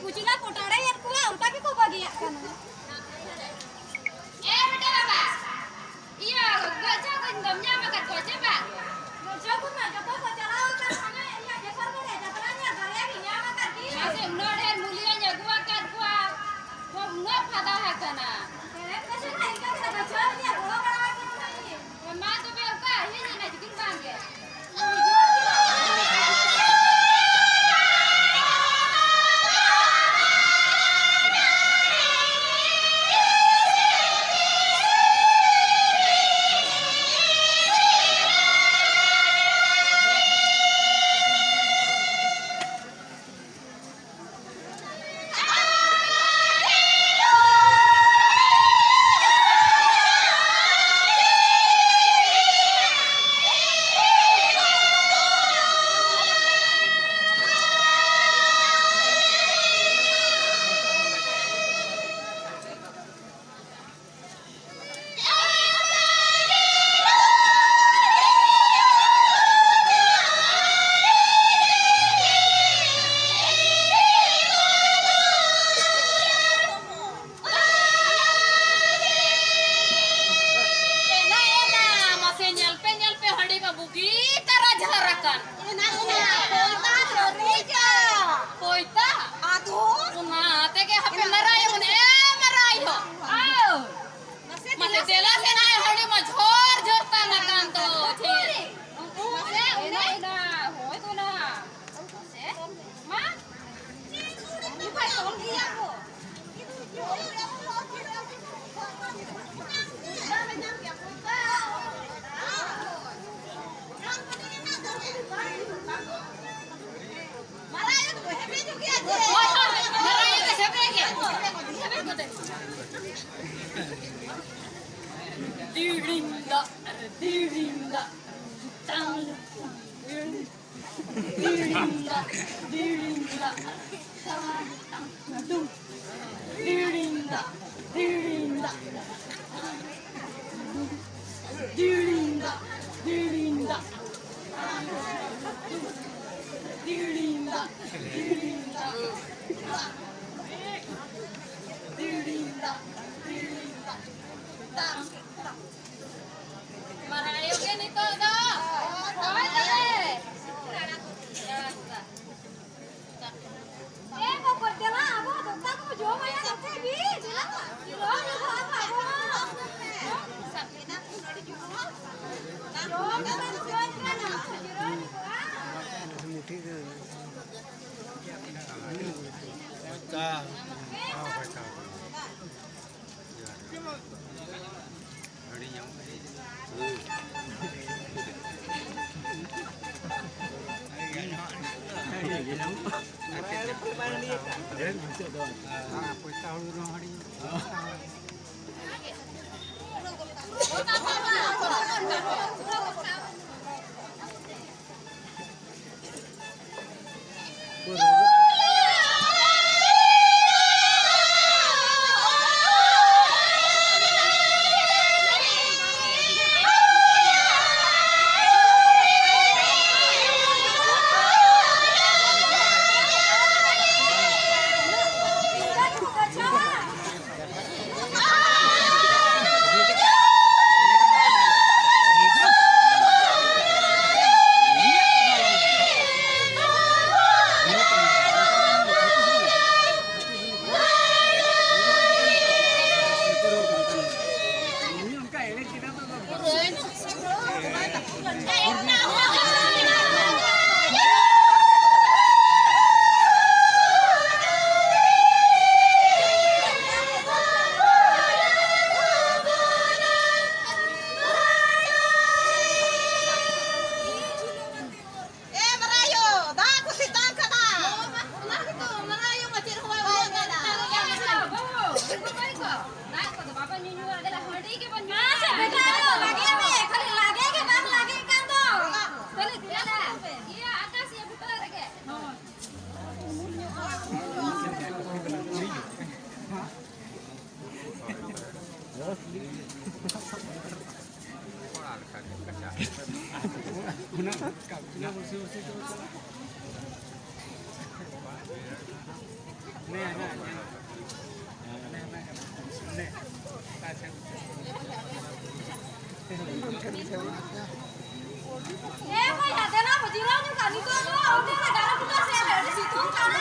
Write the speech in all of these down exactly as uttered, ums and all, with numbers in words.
ᱠᱩᱪᱞᱟ ᱠᱚᱴᱟᱲᱮᱭᱮᱫ ᱠᱚᱣᱟ, ᱚᱱᱠᱟ ᱜᱮᱠᱚ ᱵᱟᱹᱜᱤᱭᱟᱜ ᱠᱟᱱᱟ᱾ ᱮ ᱵᱮᱴᱟ ᱵᱟᱵᱟ, ᱤᱭᱟᱹ, ᱜᱚᱡᱚ ᱠᱚᱧ ᱫᱚᱢ ᱧᱟᱢ ᱟᱠᱟᱫ ᱠᱚᱣᱟ ᱪᱮ ᱵᱟᱝ? ᱜᱚᱡᱚ ᱠᱚᱢᱟ ᱡᱚᱛᱚ ᱠᱚ ᱪᱟᱞᱟᱣ ᱟᱠᱟᱱ, ᱦᱟᱱᱮ ᱤᱧᱟᱹᱜ ᱡᱚᱥᱚᱨ ᱠᱚᱨᱮ ᱡᱟᱛᱨᱟ ᱧᱮᱞ ᱵᱟᱨᱭᱟ ᱜᱮ ᱧᱟᱢ ᱟᱠᱟᱫ ᱜᱤᱭᱟᱹᱧ᱾ ᱢᱟᱥᱮ, ᱩᱱᱟᱹᱜ ᱰᱷᱮᱨ ᱢᱩᱞᱤᱭᱟᱹᱧ ᱟᱹᱜᱩ ᱟᱠᱟᱫ ᱠᱚᱣᱟ, ᱩᱱᱟᱹᱜ ᱯᱷᱟᱫᱟ ᱟᱠᱟᱱᱟ᱾ ᱦᱮᱸ, ᱢᱟᱥᱮ ᱱᱟᱜ ᱤᱱᱠᱟᱹ ᱜᱮ ᱜᱚᱡᱚ ᱤᱧᱟᱹᱜ ᱜᱚᱲᱚ ᱵᱟᱲᱟ ᱟᱠᱟᱱᱟ ᱤᱧ᱾ ᱢᱟ ᱛᱚᱵᱮ ᱚᱠᱟ ᱦᱮᱡ ᱮᱱᱟ ᱡᱩᱫᱤᱢ ᱵᱟᱝ ᱜᱮ? ᱮᱱᱟ, ᱮᱱᱟ, ᱢᱟᱥᱮ ᱧᱮᱞ ᱯᱮ, ᱧᱮᱞ ᱯᱮ, ᱦᱟᱺᱰᱤ ᱢᱟ ᱵᱩᱜᱤ ᱛᱟᱨᱟ ᱡᱷᱟᱨ ᱟᱠᱟᱱ᱾ ᱮᱱᱟ, ᱮᱱᱟ, ᱯᱚᱭᱛᱟ ᱡᱷᱟᱨ ᱟᱠᱟᱱ᱾ ᱯᱚᱭᱛᱟ? ᱟᱫᱚ? ᱚᱱᱟ ᱛᱮᱜᱮ ᱦᱟᱯᱮ ᱢᱟᱨᱟᱭ ᱦᱚᱸ, ᱮ ᱢᱟᱨᱟᱭ ᱦᱚᱸ᱾ ᱟᱣ᱾ ᱢᱟᱥᱮ ᱫᱮᱞᱟ ᱥᱮ ᱱᱟᱭ ᱦᱟᱺᱰᱤ ᱢᱟ ᱡᱷᱚᱨ ᱡᱷᱚᱨ ᱛᱟᱦᱮᱸ ᱠᱟᱱ ᱫᱚ, ᱪᱷᱤ᱾ ᱢᱟᱥᱮ, ᱚᱱᱟ, ᱚᱱᱟ, ᱦᱳᱭ ᱫᱚ ᱱᱟ᱾ ᱢᱟᱥᱮ, ᱢᱟ᱾ ᱦᱳᱭ, ᱦᱳᱭ, ᱦᱮᱵᱮ ᱜᱮ᱾ ᱦᱮᱵᱮ ᱜᱚᱫᱮ᱾ ᱫᱤᱲᱤᱝ ᱫᱟᱜ ᱨᱮ, ᱫᱤᱲᱤᱝ ᱫᱟᱜ ᱨᱮ, ᱴᱟᱝ᱾ ᱫᱤᱲᱤᱝ ᱫᱟᱜ, ᱫᱤᱲᱤᱝ ᱫᱟᱜ, ᱴᱟᱝ, ᱴᱩᱝ᱾ ᱫᱤᱲᱤᱝ ᱫᱟᱜ, ᱫᱤᱲᱤᱝ ᱫᱟᱜ᱾ ᱫᱤᱲᱤᱝ ᱫᱟᱜ, ᱫᱤᱲᱤᱝ ᱫᱟᱜ᱾ ᱫᱤᱲᱤᱝ ᱫᱟᱜ, ᱫᱤᱲᱤᱝ ᱫᱟᱜ᱾ ᱮ ᱢᱟᱨᱟᱭᱳ, ᱫᱟᱜ ᱠᱚ ᱥᱮᱛᱟᱜ ᱠᱟᱱᱟ᱾ ᱚᱱᱟ ᱜᱮᱛᱚ, ᱢᱟᱨᱟᱭᱳ ᱢᱟ ᱪᱮᱫ ᱦᱚᱸ ᱵᱟᱭ ᱩᱭᱦᱟᱹᱨ ᱠᱟᱫᱟ᱾ ᱵᱟᱹᱵᱩ, ᱵᱟᱹᱵᱩ, ᱫᱟᱜ ᱠᱚᱫᱚ ᱵᱟᱵᱚᱱ ᱧᱩ ᱧᱩᱣᱟᱜ ᱫᱮᱞᱟ, ᱦᱟᱺᱰᱤ ᱜᱮᱵᱚᱱ ᱧᱩᱭᱟ᱾ ᱟᱪᱪᱷᱟ, ᱵᱮᱴᱟ, ᱞᱟᱜᱮ ᱢᱮ, ᱠᱷᱟᱹᱞᱤ ᱞᱟᱜᱮ ᱜᱮ ᱵᱟᱝ ᱞᱟᱜᱮᱜ ᱠᱟᱱ ᱫᱚ᱾ ᱠᱷᱟᱹᱞᱤ ᱫᱮᱞᱟ, ᱤᱭᱟᱹ, ᱟᱠᱟᱥᱤᱭᱟᱹ ᱵᱩᱴᱟᱹ ᱨᱮᱜᱮ᱾ ᱮ ᱵᱚᱭᱦᱟ, ᱫᱮᱞᱟ ᱵᱚ ᱡᱤᱨᱟᱹᱣ ᱧᱚᱜ ᱠᱟᱜ, ᱱᱤᱛᱚᱜ ᱫᱚ ᱚᱱᱛᱮ ᱨᱮ ᱫᱟᱨᱮ ᱵᱩᱴᱟᱹ ᱥᱮᱫ ᱨᱮ ᱟᱹᱰᱤ ᱥᱤᱛᱩᱝ ᱠᱟᱱᱟ᱾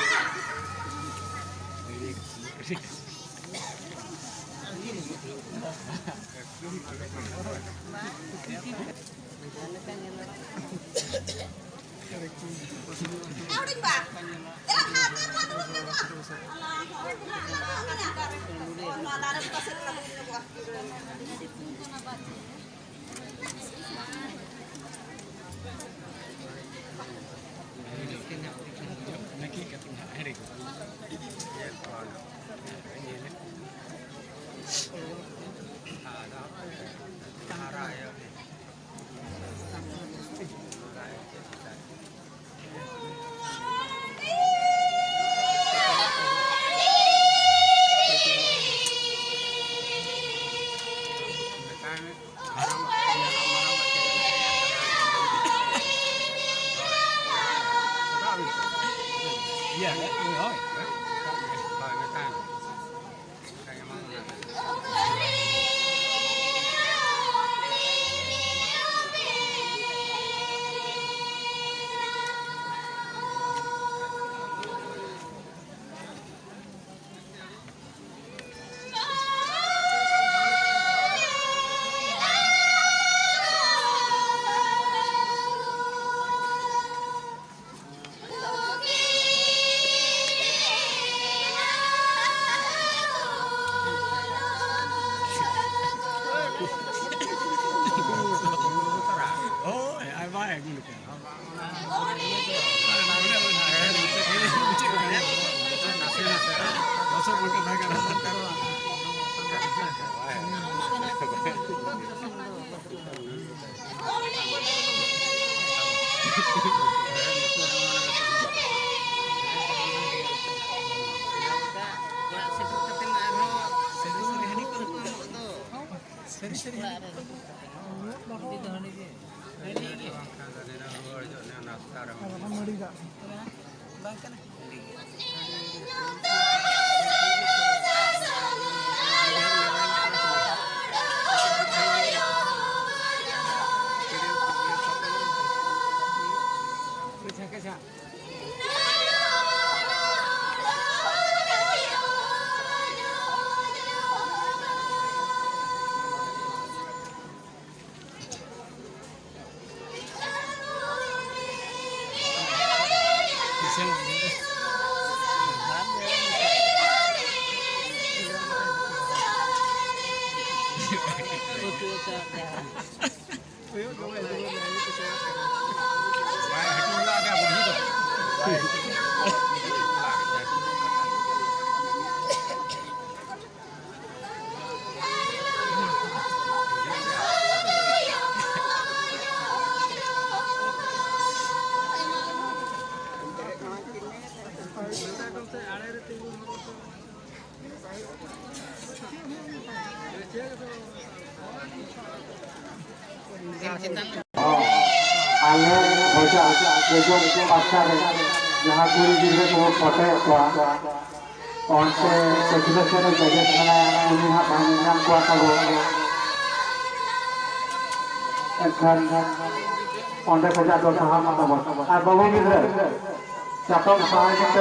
ᱦᱳᱭ, ᱟᱭᱢᱟ ᱟᱹᱜᱩ ᱞᱮᱠᱟ᱾ ᱞᱚᱥᱚᱫ ᱵᱟᱝ ᱠᱟᱱᱟ᱾ ᱚᱲᱟᱜ ᱥᱮᱴᱮᱨ ᱠᱟᱛᱮ ᱢᱟ ᱟᱨᱦᱚᱸ ᱥᱟᱹᱨᱤ ᱥᱟᱹᱨᱤ ᱦᱟᱺᱰᱤ ᱠᱚ ᱮᱢᱚᱜ ᱫᱚ᱾ ᱥᱟᱹᱨᱤ ᱥᱟᱹᱨᱤ ᱦᱟᱺᱰᱤ ᱠᱚ᱾ ᱦᱟᱺᱰᱤ ᱫᱚ ᱦᱟᱺᱰᱤ ᱜᱮ᱾ ᱦᱟᱺᱰᱤ ᱜᱮ᱾ ᱟᱨ ᱵᱟᱠᱷᱟᱱ ᱫᱚ ᱱᱤᱭᱟᱹ ᱦᱩᱲᱩ ᱦᱤᱡᱩᱜ ᱱᱤᱭᱟᱹ ᱱᱟᱥᱛᱟ ᱨᱮᱦᱚᱸ᱾ ᱟᱨ ᱵᱟᱠᱷᱟᱱ ᱢᱟᱹᱰᱤ ᱫᱟᱜ᱾ ᱵᱟᱝ ᱠᱟᱱᱟ᱾ ᱟᱞᱮ ᱚᱡᱟ ᱚᱡᱚᱜ ᱯᱟᱥᱴᱟ ᱨᱮ ᱡᱟᱦᱟᱸ ᱠᱩᱲᱤ ᱜᱤᱫᱽᱨᱟᱹ ᱠᱚ ᱯᱷᱳᱴᱳᱭᱮᱫ ᱠᱚᱣᱟ, ᱚᱱᱛᱮ ᱯᱟᱹᱪᱷᱞᱟᱹ ᱥᱮᱫ ᱨᱮ ᱡᱟᱭᱜᱟ ᱠᱟᱱᱟ, ᱩᱱᱤ ᱦᱟᱸᱜ ᱵᱟᱝ ᱧᱟᱢ ᱠᱚᱣᱟ ᱛᱟᱵᱚ᱾ ᱮᱱᱠᱷᱟᱱ ᱚᱸᱰᱮ ᱠᱷᱚᱱᱟᱜ ᱫᱚ ᱥᱟᱦᱟᱜ ᱢᱟ ᱛᱟᱵᱚᱱ᱾ ᱟᱨ ᱵᱟᱹᱵᱩ ᱜᱤᱫᱽᱨᱟᱹ, ᱪᱟᱛᱚᱢ ᱥᱟᱦᱟ ᱠᱟᱛᱮ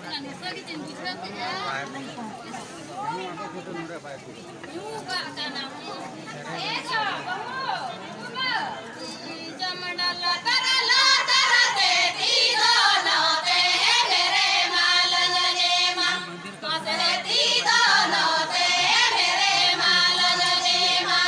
ᱚᱱᱟ ᱱᱤᱥᱟᱹ ᱜᱮ ᱪᱮᱫ ᱵᱩᱡᱷᱟᱹᱣ ᱠᱮᱫᱼᱟ? ᱧᱩ ᱠᱟᱜ ᱠᱟᱱᱟ᱾ ᱮ ᱜᱚ, ᱵᱟᱹᱦᱩ, ᱵᱟᱹᱦᱩ᱾ ᱡᱚᱢ ᱰᱟᱞᱟ ᱛᱟᱨᱟ ᱞᱟ ᱛᱟᱨᱟ ᱛᱮ ᱛᱤ ᱫᱚ ᱱᱚᱛᱮ ᱢᱮᱨᱮ ᱢᱟᱞᱟᱝ ᱨᱮ ᱢᱟ᱾ ᱯᱟᱥᱮ ᱛᱤ ᱫᱚ ᱱᱚᱛᱮ ᱢᱮᱨᱮ ᱢᱟᱞᱟᱝ ᱨᱮ ᱢᱟ᱾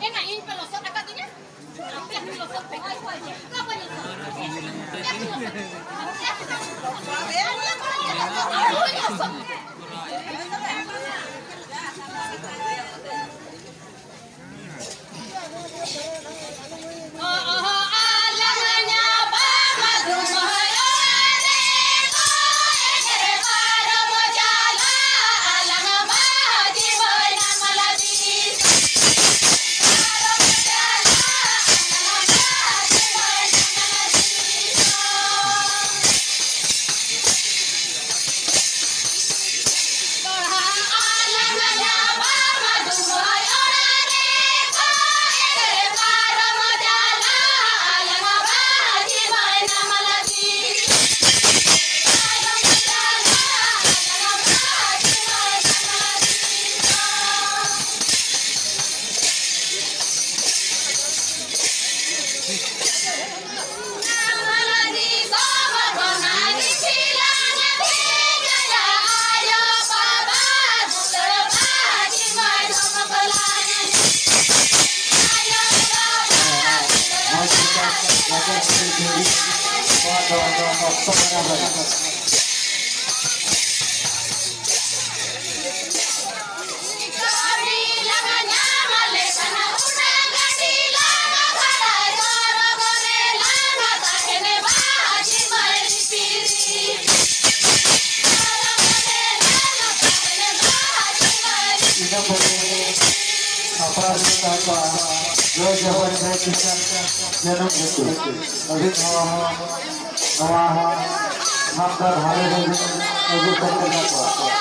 ᱮᱱᱟ ᱤᱧ ᱯᱮ ᱞᱚᱥᱚᱫ ᱟᱠᱟᱫᱤᱧᱟ᱾ ᱤᱱᱟᱹ ᱯᱚᱨᱮ ᱟᱯᱲᱟ ᱨᱮᱱ ᱛᱟᱦᱮᱸ ᱠᱚᱜᱼᱟ ᱡᱚᱭ ᱡᱚᱵᱚᱱ ᱡᱚᱭ ᱠᱤᱥᱟᱱ ᱡᱟᱹᱱᱩᱢ ᱜᱷᱩᱴᱩ᱾ ᱟᱹᱵᱤᱱ ᱦᱚᱸ ᱱᱚᱣᱟ ᱦᱚᱸ ᱥᱟᱱᱛᱟᱲ ᱦᱟᱭ ᱨᱮ ᱟᱹᱜᱩ ᱥᱮᱴᱮᱨ ᱠᱟᱠᱚᱣᱟ᱾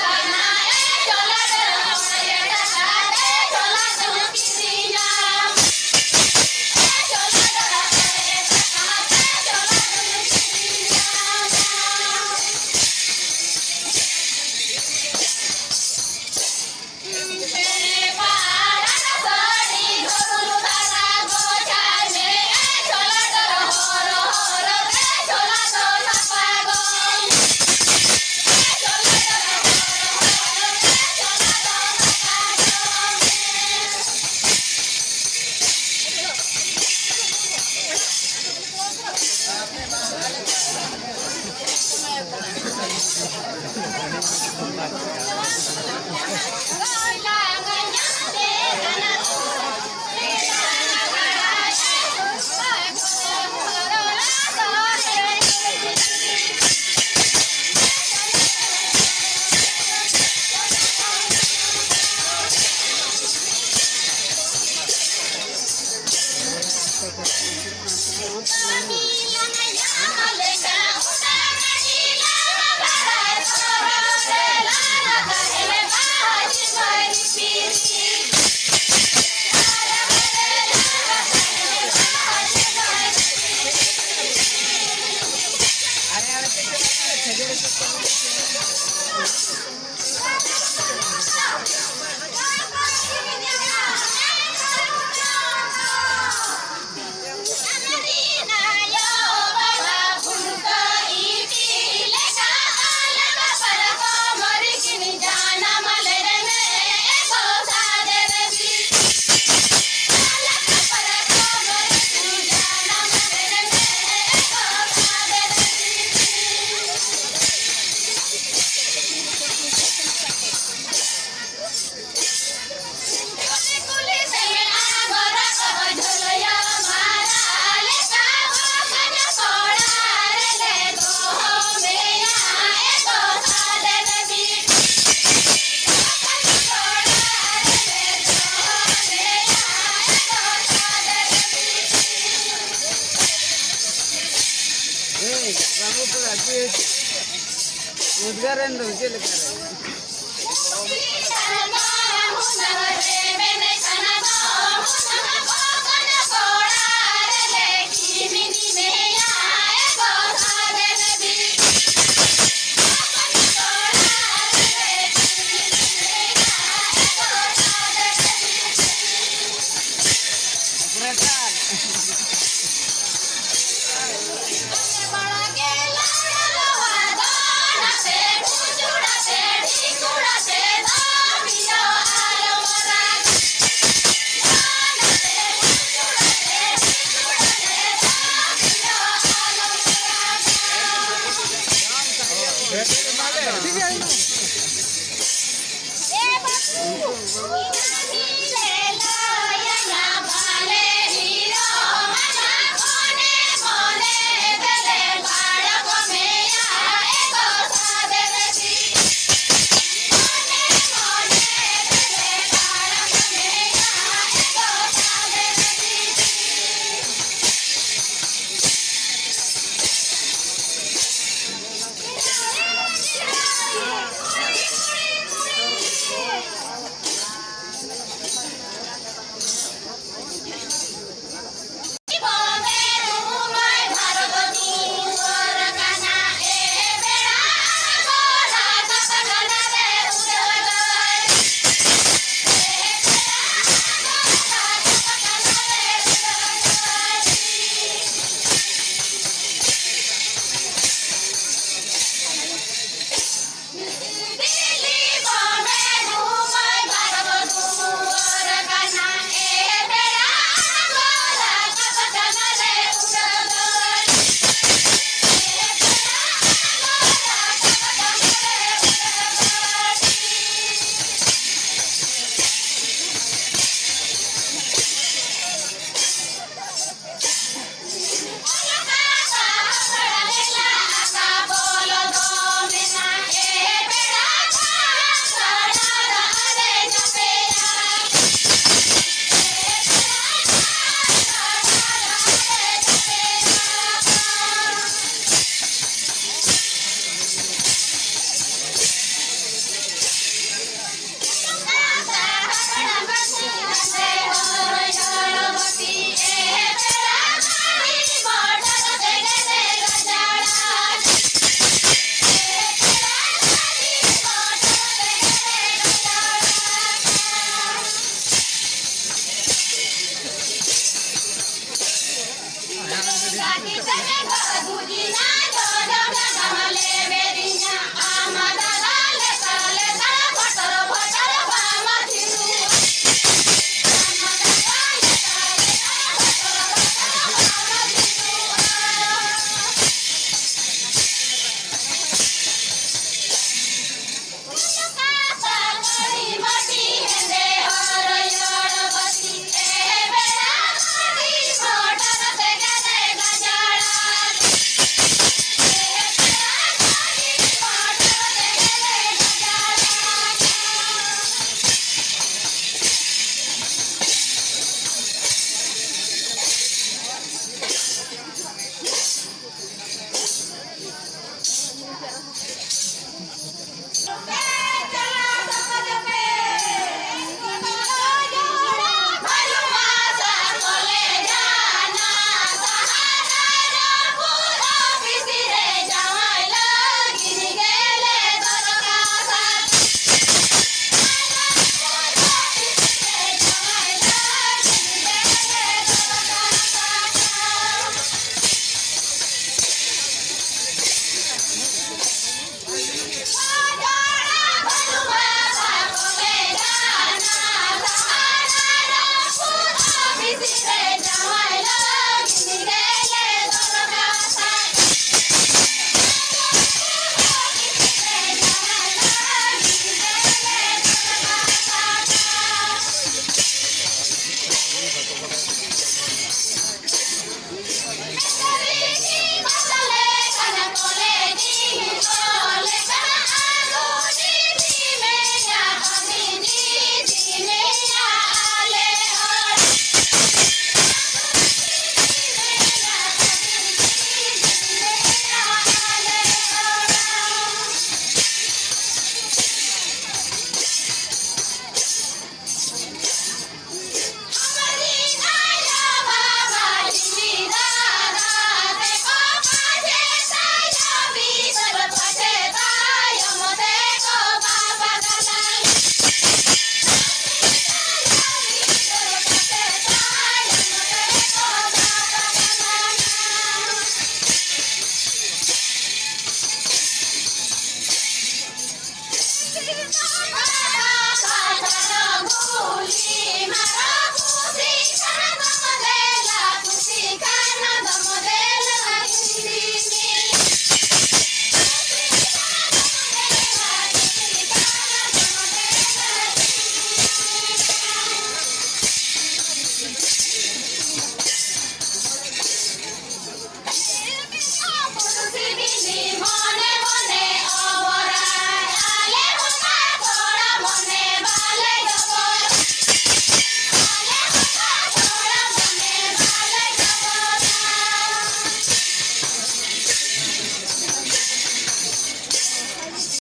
ᱩᱫᱽᱜᱟᱹᱨ ᱮᱱ ᱫᱚ ᱪᱮᱫ ᱞᱮᱠᱟ ᱨᱮ?